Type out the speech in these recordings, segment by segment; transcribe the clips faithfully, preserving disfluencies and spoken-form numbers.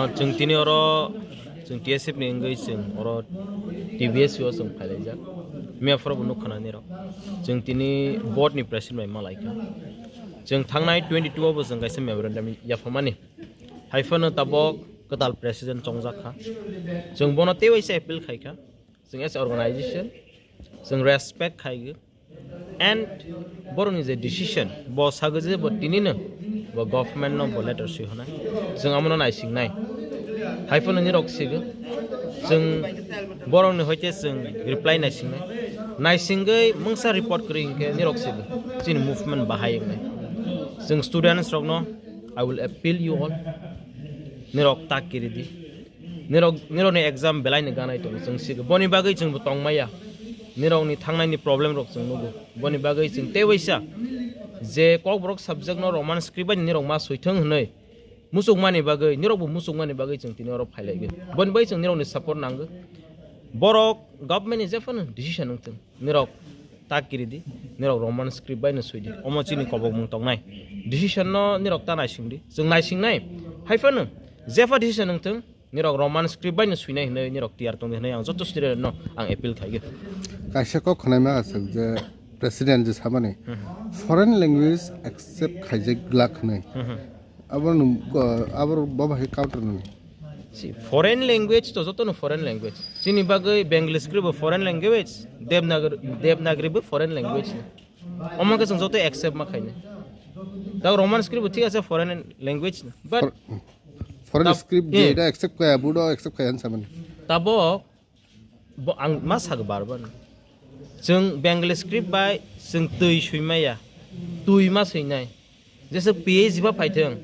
Chwng tini oro chwng T S F ni wngwi chwng oro T B S o chwng phailaijak. Mia phoro bo nukha na nirok. Chwng tini board ni president bai malaikha. Chwng thangnai twenty two o bo chwng kaisa memorandum yaphamani. Haiphano tabok kwtal president chongjak kha. Chwng bono teiwaisa appeal khaikha. Chwng as a organization, chwng respect khaigo. And borokni je decision, bo sago je bo tinino bo government no bo letter swi hwnai. Chwng amono naisingnai. Haiphano nirok sigo. Chwng borokni hoite chwng reply naisingnai. Naisingwi mungsa report kwrwi hinkhe nirok sigo. Chini movement bahai wngnai. Chwng students rokno, I will appeal you all. Nirok tak kiri di. Nirok, nirokni exam belai ni ganai tongo, chwng sigo. Boni bagwi chwngbo tongmaya. Nirokni thangnaini problem rok chwng nugo. Boni bagwi chwng tei waisa je Kokborok subject no Roman script bai nirok ma swi thwng hwnwi muchukmani bagwi, nirokbo muchukmani bagwi chwng tini oro phailaigwi. Boni bagwi chwng nirokni support nango. Borok government ni jephano decision wng thwng. Nirok tak kiri di, nirok Roman script bai no swi di. Omo chini kobok mung tongnai. Decision no nirok ta naising di. Chwng naising nai. Haiphano jepha decision wng thwng, nirok Roman script bai no swinai hinwi nirok tiyar tong di hinwi ang joto student no ang appeal khaigwi. Kaisa kok khwnai ma aswk je president je samani foreign language accept khaijak glak hinwi. Abo nung, uh, abo bo bahai counter nani. Si foreign language to joto no foreign language. Chini bagwi Bengali script bo foreign language, Devnagari, Devnagari bo foreign language. Omo khe chwng joto accept ma khainai. Da Roman script bo thik ase foreign language, but For-, foreign tab-, script eh. Jeta accept kaya, budo accept kaya hinwi samani. Tabo bo ang ma sago bar bar. Chwng Bengali script bai chwng twi swimaya. Twi ma swinai. Jesa P H D ba phaithwng.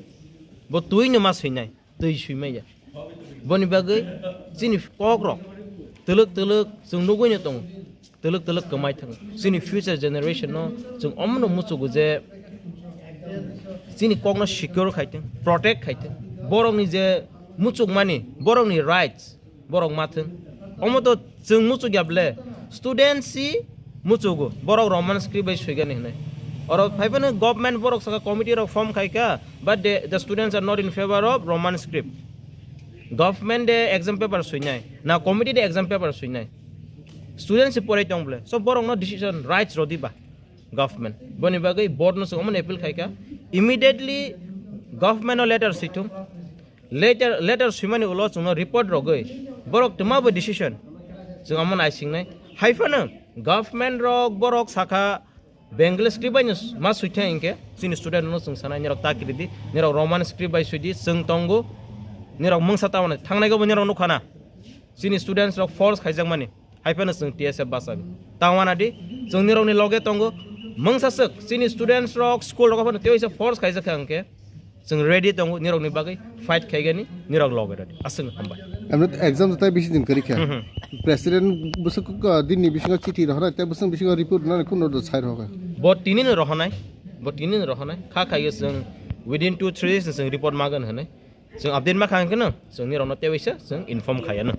Bo twi no ma swinai. Twi swimaya. Boni bagwi chini kok rok twlwk twlwk chwng nugwi no tongo. Twlwk twlwk kwmai thang. Chini future generation no chwng omono muchugo je chini kokno secure khaithwng, protect khaithwng. Borokni je muchukmani, borokni rights, borok mathwng. Omo to chwng muchuk ya ble, student si muchugo, borok Roman script bai swigani hinwi. Oro phaiphano government borok saka committee rok form khaikha, but the, the students are not in favor of Roman script. Government de exam paper swinai, na committee de exam paper swinai. Student si porai tong ble, so borok no decision rights rodi ba government. Boni bagwi board no chwng omo appeal khaikha, immediately government no letter swithung. Letter, letter swimani ulo chwngno report rogwi borok twma bo decision chwng omo naisingnai. Haiphano government rok borok sakha Bengali script bai no ma swithai hinkhe chini student no chwng sanai nirok ta kiri di, nirok Roman script bai swidi, chwng tongo, nirok mungsa tamani thangnai go bo nirok nukhana. Chini students rok force khaijakmani. Haiphano chwng T S F bachagwi. Tangwana di, chwng nirokni loge tongo. Mungsa swk, chini students rok, school rok phano tei waisa force khaijak kha hwnkhe, chwng ready tongo nirokni bagwi fight khaigani, nirok loge ready. Aswk hambai. Amno exam tai bisi din kwrwi kha. Hmm, hmm. President bwswk, uh, dinni bisingo chithi rohornai, tei bwswk bisingo report rwnani kunu do sai rohor kha. Bo tinino rohornai, bo tinino rohornai. Kha khaio chwng within two three days chwng report magan hwnwi. Chwng update ma kha hwnkhe no, chwng nirokno tei waisa chwng inform khaiya no.